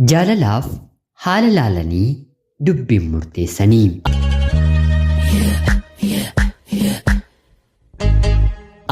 Jaalalaaf haala laalanii dubbiin murteessanii.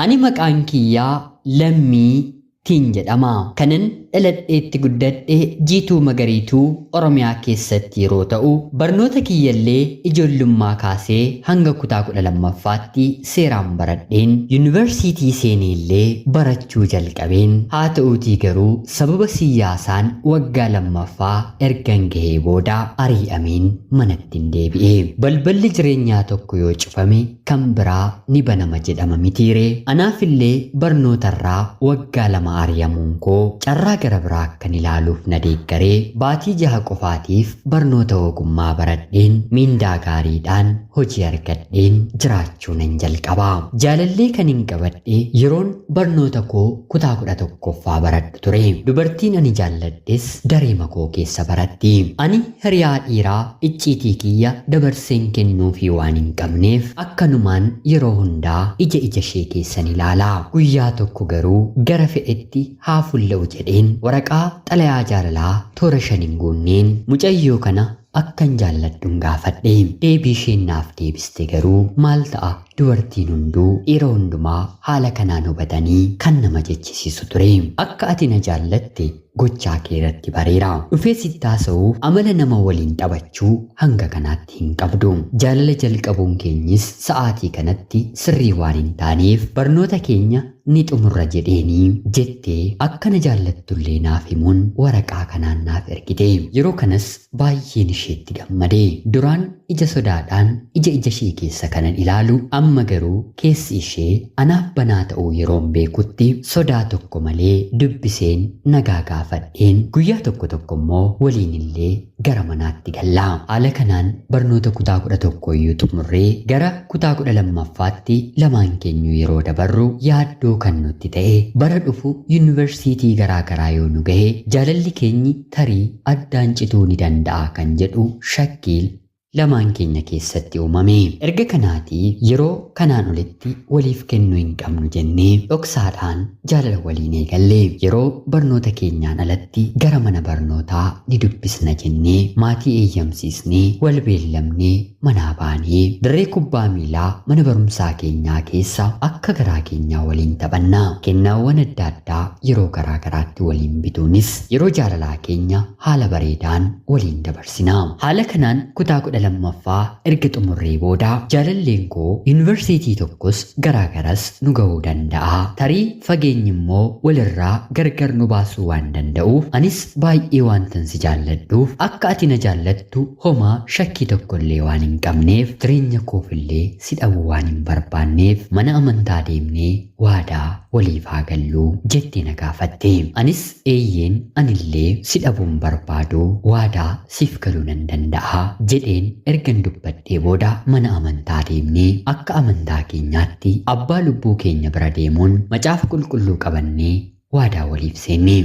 Ani maqaan kiyyaa Lammii tiin jedhama. Kanan dhaladheetti guddadhe Jiituu Magariituu Oromiyaa keessatti yeroo ta'u, barnoota kiyyallee ijoollummaa kaasee hanga kutaa 12ffaatti seeraan baradheen yuunivarsiitii seeneellee barachuu jalqabeen. Haa ta'uutii garuu sababa siyyaasaan waggaa lammaffaa ergan gahee booda ari'ameen manattin deebi'e. Balballi jireenyaa tokko yoo cufame kan biraa ni banama jedhama mitiiree? Anaafillee barnootarraa waggaa 2 ari'amuun koo carraa gara biraa akkan ilaaluuf na deeggaree baatii jaha qofaatiif barnoota ogummaa baradheen miindaa gaariidhaan hojii argadheen jiraachuu nan jalqaba. Jaalallee kanin qabadhe yeroon barnoota koo kutaa 11ffaa baradhu ture. Dubartiin ani jaalladhes dareema koo keessa baratti. Ani hiriyaa dhiiraa icciitii kiyya dabarseen kennuufii waan hin qabneef akkanumaan yeroo hundaa ija ija ishee keessan ilaala. Guyyaa tokko garuu gara fedhetti haa fulla'u jedheen waraqaa xalayaa jaalalaa toora 5 hin guunneen mucayyoo kana akkan jaalladhun gaafadhe. Deebii isheen naaf deebiste garuu maal ta'a dubartiin hunduu dhiira hundumaa haala kanaan hubatanii kan nama jechisiisu ture. Akka ati na jaallatte gochaa kee irratti bareera. Dhufee sitti haasa'uuf amala nama waliin taphachuu hanga kanaatti hin qabdu. Jaalala jalqabuun keenyis sa'aatii kanatti sirrii waan hin taaneef barnoota keenya ni xumurra jedheeni jettee akka na jaallattullee naaf himuun waraqaa kanaan naaf ergite. Yeroo kanas baay'een isheetti gammade. Duraan ija sodaadhaan ija ija ishee keessa kanan ilaalu amma garuu keessi ishee anaaf banaa ta'uu yeroon beekutti sodaa tokko malee dubbiseen nagaa gaafadheen guyyaa tokko tokko immoo waliinillee gara manaatti galla. Haala kanaan barnoota kutaa 11 iyyuu xumurree gara kutaa 12ffaatti lamaan keenyu yeroo dabarru yaaddoo kan nutti ta'e bara dhufu yuunivarsiitii garaa garaa yoo nu gahe jaalalli keenyi tarii addaan cituu ni danda'a kan jedhu shakkiin lamaan keenya keessatti uumame. Erga kanaatii yeroo kanaan olitti waliif kennuu hin qabnu jennee dhoksaadhaan jaalala waliin eegalle. Yeroo barnoota keenyaan alatti gara mana barnootaa ni dubbisna jennee maatii eeyyamsiisnee wal beellamnee manaa baanee dirree kubbaa miilaa mana barumsaa keenyaa keessa akka garaa keenyaa waliin taphanna. Kennaawwan adda addaa yeroo garaa garaatti waliin bituunis yeroo jaalalaa keenya haala bareedaan waliin dabarsina. Haala kanaan kutaa 12ffaa erga xumurree booda jaalalleen koo yuunivarsiitii tokkos garaa garas nu ga'uu danda'a. Tarii fageenyi immoo walirraa gargar nu baasuu waan danda'uuf anis baay'ee waantan si jaalladhuuf akka ati na jaallattu homaa shakkii tokkollee waan hin qabneef jireenya koofillee si dhabuu waan hin barbaanneef mana amantaa deemnee waadaa waliif haa gallu jettee na gaafatte. Anis eeyyeen anillee si dhabuu hin barbaadu waadaa siif galuu nan danda'a jedheen ergan dubbadhee booda mana amantaa deemnee akka amantaa keenyaatti abbaa lubbuu keenya bira deemuun macaafa qulqulluu qabannee waadaa waliif seenne.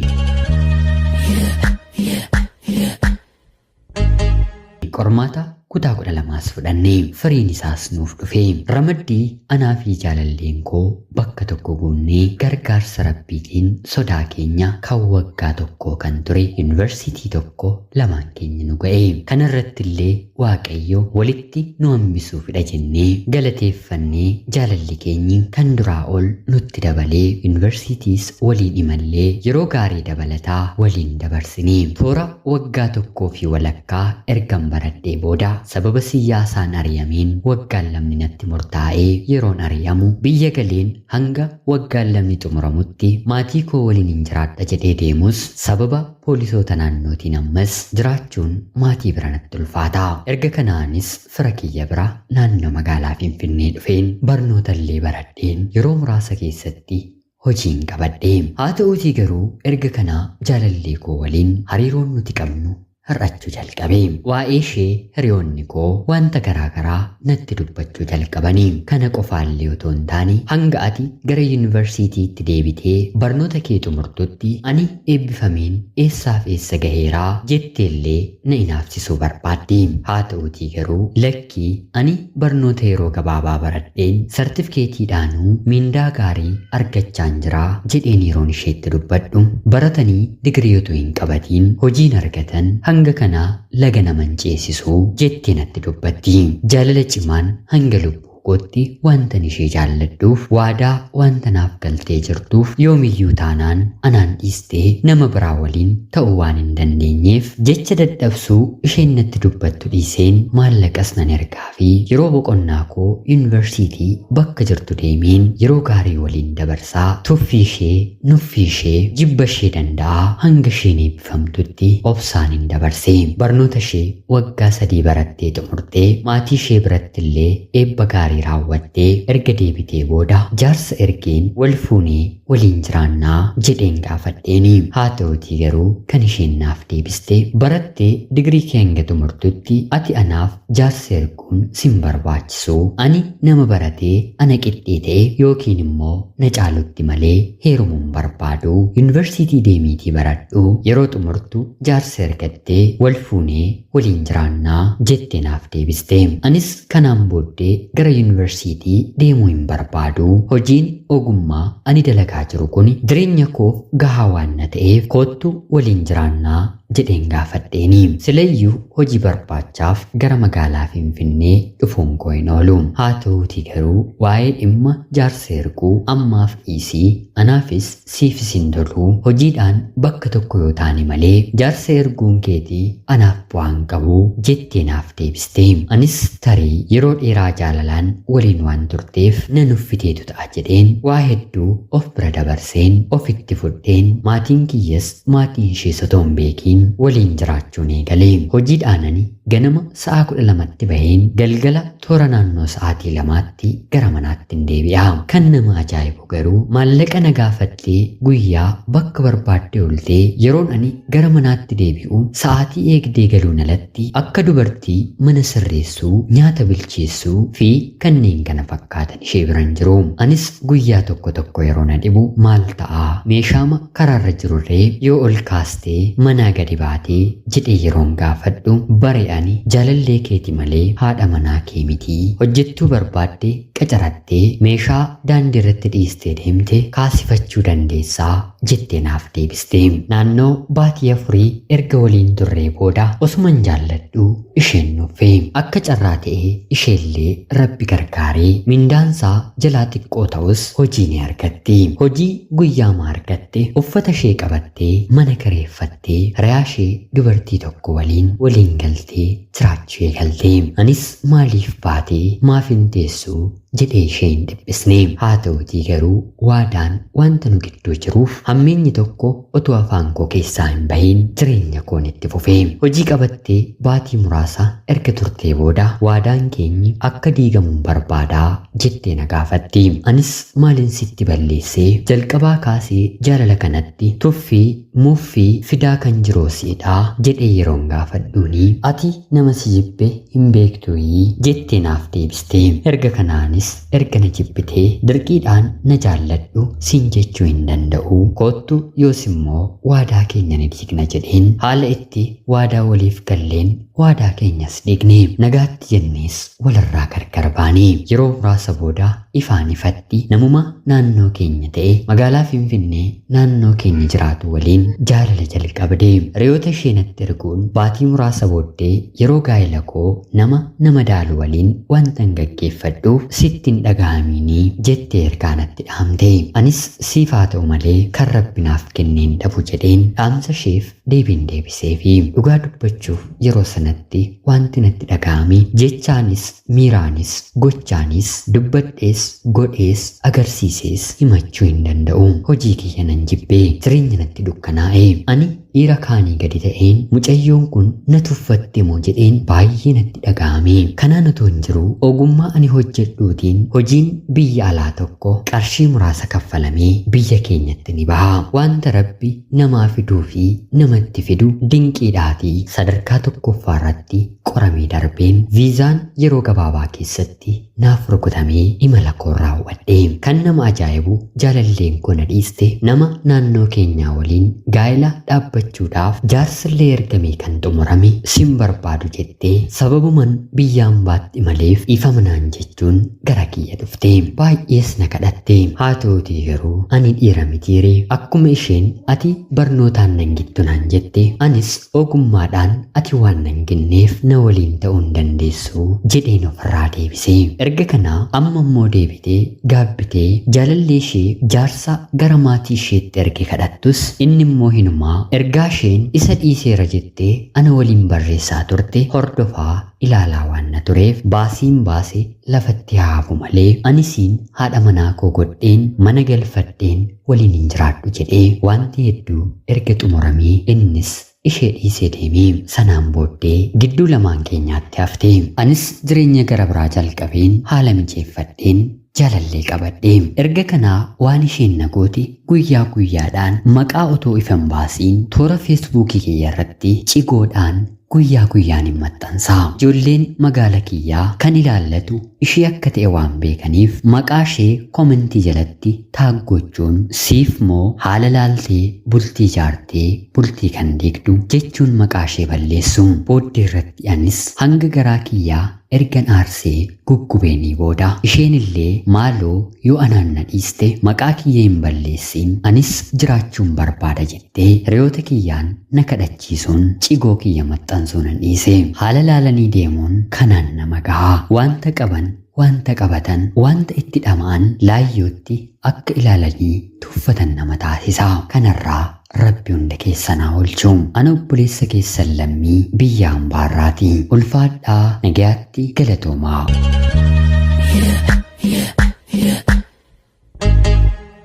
Qormaata kutaa 12s fudhanne. Firiin isaas nuuf dhufe. Ramaddii anaa fi jaalalleen koo bakka tokko guunnee gargaarsa Rabbiitiin sodaa keenya kan waggaa tokkoo kan ture yuunivarsiitii tokko lamaan keenya nu ga'e. Kana irrattillee Waaqayyo walitti nu hambisuufidha jennee galateeffannee jaalalli keenyi kan duraa ol nutti dabalee yuunivarsiitiis waliin imallee yeroo gaarii dabalataa waliin dabarsine. Toora waggaa tokkoo fi walakkaa ergan baradhee booda sababa siyyaasaan ari'ameen waggaan lamni natti murtaa'ee yeroon ari'amu biyya galeen hanga waggaan lamni xumuramutti maatii koo waliinin jiraadha jedhee deemus sababa poolisoota naannootiin ammas jiraachuun maatii bira natti ulfaata. Erga kanaanis fira kiyya bira naannoo magaalaa Finfinnee dhufeen barnootallee baradheen yeroo muraasa keessatti hojiin qabadhe. Haa ta'uutii garuu erga kanaa jaalallee koo waliin hariiroon nuti qabnu hir'achuu jalqabe. Waa'ee ishee hiriyoonni koo wanta garaagaraa natti dubbachuu jalqabanii. Kana qofaallee otoo hin taane hanga ati gara yuunivarsiitiitti deebitee barnoota kee xumurtutti ani eebbifameen eessaaf eessa gaheeraa jetteellee na inaafsisuu barbaaddi. Haa ta'uutii garuu lakkii ani barnoota yeroo gabaabaa baradheen sartifikeetiidhaanuu miindaa gaarii argachaan jiraa jedheen yeroon isheetti dubbadhu baratanii digirii otoo hin qabatiin hojiin argatan hanga kanaa laga naman ceesisuu jettee natti dubbatti. Jaalala cimaan hanga lubbuu kootti wantan ishee jaalladhuuf waadaa wanta naaf galtee jirtuuf yoomiyyuu taanaan anaan dhiistee nama biraa waliin ta'uu waan hin dandeenyeef jecha dadhabsuu isheen natti dubbattu dhiiseen maallaqas nan ergaa fi yeroo boqonnaa koo yuunivarsiitii bakka jirtu deemeen yeroo gaarii waliin dabarsaa tuffii ishee nuffii ishee jibba ishee danda'aa hanga isheen eebbifamtutti obsaan hin dabarse. Barnoota ishee waggaa 3 barattee xumurtee maatii ishee biratti illee eebba gaarii raawwattee erga deebitee booda jaarsa ergeen wal fuunee waliin jiraannaa jedheen gaafadheeni. Haa ta'uutii garuu kan isheen naaf deebiste barattee digirii kee hanga xumurtutti ati anaaf jaarsa erguun sin barbaachisu, ani nama baratee ana qixxee ta'e yookiin immoo na caalutti malee heerumuun barbaadu, yuunivarsiitii deemiitii baradhu, yeroo xumurtu jaarsa ergattee wal fuunee waliin jiraannaa jettee naaf deebiste. Anis kanaan booddee gara yuunivarsiitii deemuu hin barbaadu, hojiin ogummaa ani dalagaa jiru kun jireenya koof gahaa waan na ta'eef koottu waliin jiraannaa jedheen gaafadheeni. Silayyuu hojii barbaachaaf gara magaalaa Finfinnee dhufuun koo hin oolu. Haa ta'uutii garuu waa'ee dhimma jaarsa erguu ammaaf dhiisii anaafis siifis hin tolu, hojiidhaan bakka tokko yoo taane malee jaarsa erguun keetii anaaf bu'aan qabu jettee naaf deebiste. Anis tarii yeroo dheeraa jaalalaan waliin waan turteef na nuffiteetu ta'a jedheen waa hedduu of bira dabarseen ofitti fudheen maatiin kiyyas maatiin ishees otoo hin beekiin waliin jiraachuun eegale. Hojiidhaan ani ganama sa'a 12tti baheen galgala toora naannoo sa'aatii 2tti gara manaatti hin deebi'a. Kan nama ajaa'ibu garuu maallaqa na gaafattee guyyaa bakka barbaadde ooltee yeroon ani gara manaatti deebi'u sa'aatii eegdee galuun alatti akka dubartii mana sirreessuu, nyaata bilcheessuu fi kanneen kana fakkaatan ishee biran jiru. Anis guyyaa tokko tokko yeroo na dhibu maal ta'a meeshaama karaarra jirurree yoo ol kaastee manaa gadi baatee jedhee yeroon gaafadhu bare ani jaalallee keeti malee haadha manaa kee mitii, hojjettuu barbaadde qacarattee meeshaa daandii irratti dhiistee deemte kaasifachuu dandeessaa jettee naaf deebiste. Naannoo baatii 4 erga waliin turree booda osuman jaalladhu isheen nuffe. Akka carraa ta'ee isheellee rabbi gargaaree mindaansaa jalaa xiqqoo ta'us hojii ni argatti. Hojii guyyaama argatte uffata ishee qabattee mana kireeffattee hiriyaa ishee dubartii tokko waliin galtee jiraachuu eegalte. Anis maaliif baatee maaf hin teessu jedhee ishee hin dhiphisne. Haa ta'uutii garuu waadaan wanta nu gidduu jiruuf hammeenyi tokko otoo afaan koo keessaa hin bahin jireenya koon itti fufe. Hojii qabattee baatii muraasa erga turtee booda waadaan keenyi akka diigamuun barbaadaa jettee na gaafatti. Anis maalin sitti balleessee jalqabaa kaasee jaalala kanatti tuffii muffii fidaa kan jiroo siidhaa jedhee yeroon gaafadhuuni ati nama si jibbe hin beektuuyii jettee naaf deebiste. Erga kanaanis erga na jibbitee dirqiidhaan na jaalladhu siin jechuu hin danda'u, koottu yoos immoo waadaa keenya ni diigna jedheen haala itti waadaa waliif galleen waadaa keenyas diigne. Nagaatti jennees walirraa gargar baane. Yeroo muraasa booda ifaan ifatti namuma naannoo keenya ta'e magaalaa Finfinnee naannoo keenya jiraatu waliin jaalala jalqabde. Hiriyoota ishee natti erguun baatii muraasa booddee yeroo gaa'ela koo nama nama daalu waliin wantan gaggeeffadhuuf sitti hin dhaga'amiinii jettee ergaa natti dhaamte. Anis siif haa ta'u malee kan rabbi naaf kenneen dhabu jedheen dhaamsa isheef deebiin deebiseefi. Dhugaa dubbachuuf yeroo sanatti wanti natti dhaga'ame jechaanis miiraanis gochaanis dubbadhees godhees agarsiisees himachuu hin danda'u. Hojii kiyya nan jibbee jireenya natti dukkanaa'e. Ani dhiira kaanii gadi ta'een mucayyoon kun na tuffatte moo jedheen baay'ee natti dhaga'ame. Kanaan otoo hin jiru ogummaa ani hojjedhuutiin hojiin biyya alaa tokko qarshii muraasa kaffalamee biyya keenyatti ni baha. Wanta Rabbi namaa fiduu fi namatti fidu dinqiidhaatii sadarkaa tokkoffaa irratti qoramee darbeen viizaan yeroo gabaabaa keessatti naaf rukutamee imala koo raawwadhe. Kan nama ajaa'ibu jaalalleen koo na dhiiste nama naannoo keenyaa waliin gaa'ela dhaabbachuudhaaf jaarsillee ergamee kan xumurame sin barbaadu jettee sababuman biyyaan baatti maleef dhiifama naan jechuun gara kiyya dhufte. Baay'ees na kadhatte. Haa ta'uutii garuu ani dhiira mitiire akkuma isheen ati barnootaan nan gittu naan jette anis ogummaadhaan ati waan nan ginneef na waliin ta'uu hin dandeessu jedheen ofirraa deebise. Erga kanaa amma immoo deebitee gaabbitee jaalallee ishee jaarsa gara maatii isheetti erge kadhattus inni immoo hinumaa ergaa isheen isa dhiiseera jettee ana waliin barreessaa turte hordofaa ilaalaa waan na tureef baasiin baase lafatti haafu malee anisiin haadha manaa koo godheen mana galfadheen waliin hin jiraadhu jedhee wanti hedduu erga xumuramee innis ishee dhiisee deemee sanaan booddee gidduu lamaan keenyaatti hafte. Anis jireenya gara biraa jalqabeen haala mijeeffadheen jaalallee qabadhe. Erga kanaa waan isheen na goote guyyaa guyyaadhaan maqaa otoo ifa hin baasiin toora feesbuukii kiyya irratti cigoodhaan guyyaa guyyaan hin maxxansaa. Ijoolleen magaala kiyyaa kan ilaallatu ishee akka ta'e waan beekaniif maqaa ishee komentii jalatti taag gochuun siif moo haala laaltee bultii ijaartee bultii kan diigdu jechuun maqaa ishee balleessu. Booddee irratti anis hanga garaa kiyyaa ergan aarsee guggubeenii booda isheen illee maaloo yoo anaan na dhiiste maqaa kiyya hin balleessiin anis jiraachuun barbaada jettee hiriyoota kiyyaan na kadhachiisuun cigoo kiyya maxxansuu nan dhiise. Haala laalanii deemuun kanaan nama gahaa. Wanta qaban, wanta qabatan, wanta itti dhama'an laayyootti akka ilaalanii tuffatan nama taasisa. Kanarraa Rabbi hunda keessan haa oolchu. Ana obboleessa keessan Lammii biyya hambaarraati. Ulfaadhaa, nagayaatti, galatoomaa.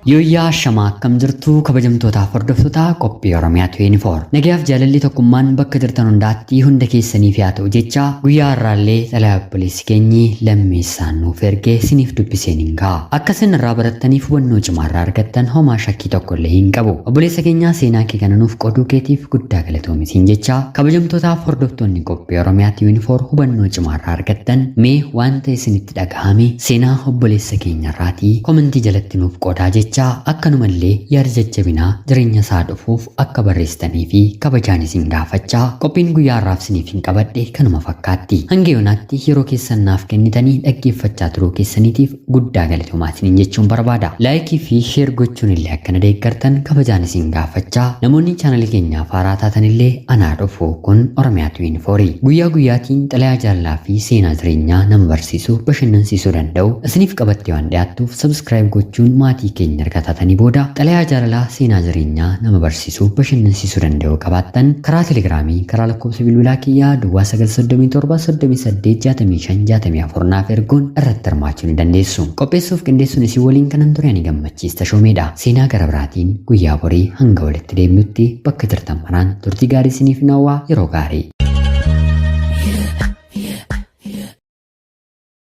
Yooyyaa shamaa akkam jirtu kabajamtootaaf hordoftoota qophii Oromiyaa 24. Nagayaaf jaalalli tokkummaan bakka jirtan hundaatti hunda keessaniif haa ta'u jecha guyyaa har'aallee xalayaa obboleessi keenyi Lammeessaan nuuf erge isiniif dubbiseen hin ga'a. Akka isin irraa barattaniif hubannoo cimaa irraa argattan homaa shakkii tokko illee hin qabu. Obboleessa keenyaa seenaa kee kana nuuf qooduu keetiif guddaa galatoomi siin jecha kabajamtootaaf hordoftoonni qophii Oromiyaa 24 hubannoo cimaa irraa argattan mee wanta isinitti dhagahame seenaa obboleessa keenyarraatii komentii jalatti nuuf qoodaa jecha akkanumallee yaada jajjabinaa jireenya isaa dhufuuf akka barreessitanii fi kabajaan isin gaafachaa qophiin guyyaa har'aaf isiniif hin qabadhe kanuma fakkaatti. Hanga yoonaatti yeroo keessan naaf kennitanii dhaggeeffachaa turuu keessaniitiif guddaa galatoomaa isiniin jechuun barbaada. Laayikii fi sheer gochuun illee akkana deeggartan kabajaan isin gaafachaa namoonni chaanalii keenyaaf haaraa taatan illee anaa dhufu kun Oromiyaa 24 guyyaa guyyaatiin xalayaa jaalalaa fi seenaa jireenyaa nama barsiisuu bashannansiisuu danda'u isiniif qabattee waan dhiyaattuuf sabskiraayib gochuun maatii keenya erga taatanii booda xalayaa jaalalaa seenaa jireenyaa nama barsiisuu bashannansiisuu danda'u qabaattan karaa telegiraamii karaa lakkoofsa bilbilaa kiyyaa duwwaa 937 38 65 64 naaf erguun irratti hirmaachuu ni dandeessu. Qopheessuuf qindeessuun isin waliin kanan ture ani Gammachiis Tashoomeedha. Seenaa gara biraatiin guyyaa borii hanga walitti deemnutti bakka jirtan maraan turtii gaarii isiniif hawwaa yeroo gaarii.